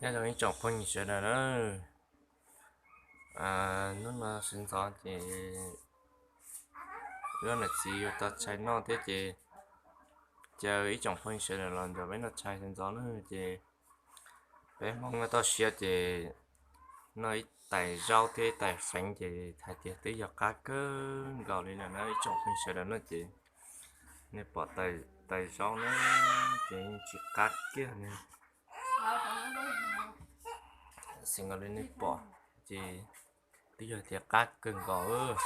Nyob zoo ib tsoom phooj ywg sawv daws na, hnub no sawv ntxov ces wb niam txiv yuav tau tshais noj thiab ces caw ib tsoom phooj ywg sawv daws los nrog peb noj tshais sawv ntxov na. Ces peb Hmoob nyob toj siab ces noj ib tais zaub thiab ib tais feev ces hais tias twb yog qab kawg nkaus li lawm na ib tsoom phooj ywg sawv daws na. Ces nej pom tais zaub na ces yeej tsis qab kiag li. Xws nkaus li nej pom ces twb yog tias qab kawg nkaus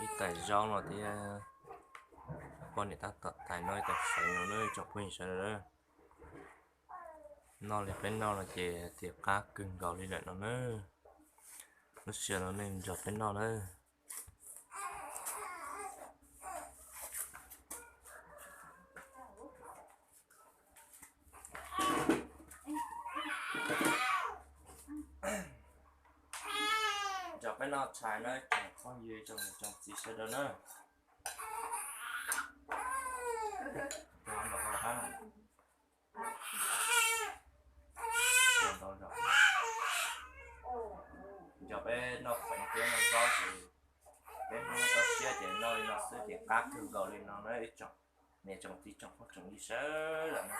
ib tais zaub no thiab poj niam tab tom tais noj ib tais feev no na ib tsoom phooj ywg sawv daws. Noj li peb noj no ces tias qab kawg nkaus li lawm no na. Lub sij hawm no nej nrog peb noj na. Nrog peb noj tshais na tsoom phooj ywg tsoom niam tsoom txiv sawv daws na. Nrog peb noj feev thiab noj zaub ces peb Hmoob toj siab ces noj li no xwb ces qab kawg nkaus li no na ib tsoom niam tsoom txiv tsoom phooj tsoom ywg sawv daws na.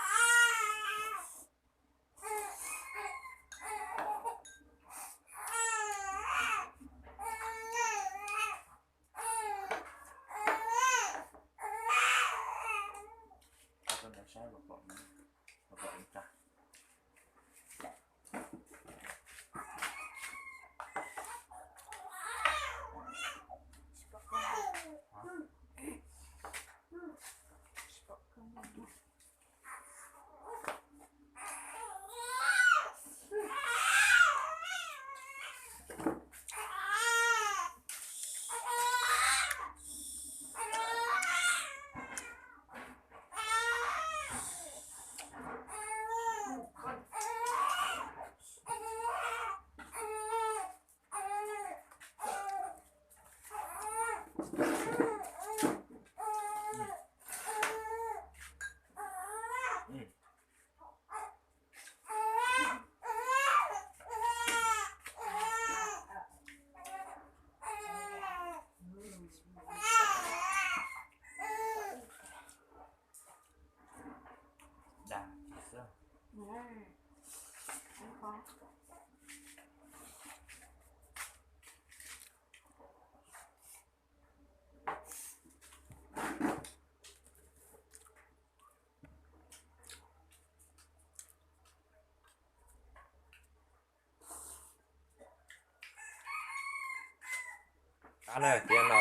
Qab na tias no,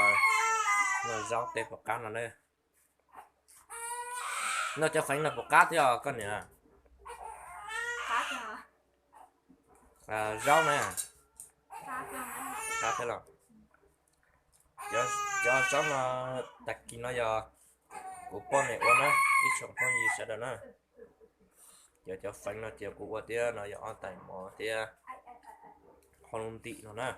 no zaub tej puas qab no na. Noj cov feev no puas qab thiab os koj niam? Zaub na. Qab thiab los? Cov zaub no tag kis no yog kuv poj niam ua na ib tsoom phooj ywg sawv daws na. Cov cov feev no ces kuv ua thiab no yog ob tais mov thiab qhov lub ntim no na.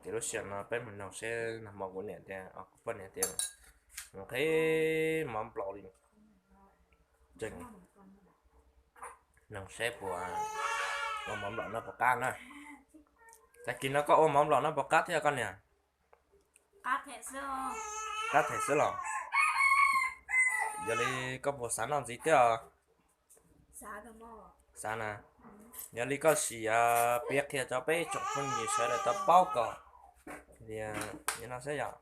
Ces lub sij hawm no peb mus noog seb nag hmo kuv niam tias kuv poj niam tias mus nqhis mov nplaum li. Noog seb puas ua mov nplaum no puas qab na. Tag kis no koj ua mov nplaum no puas qab thiab koj niam? Qab them xwb los? Yog li koj puas xav noj ntxiv thiab os? Xav na. Yog li koj sim piav qhia rau peb tsoom phooj ywg sawv daws tau paub kom, no seb yom.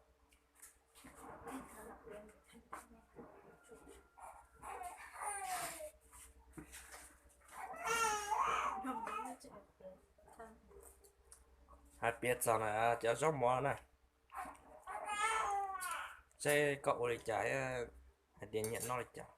Hais piav txog na cov zaub mov na, seb koj ua li cas thiab hais tias nyiam noj li cas.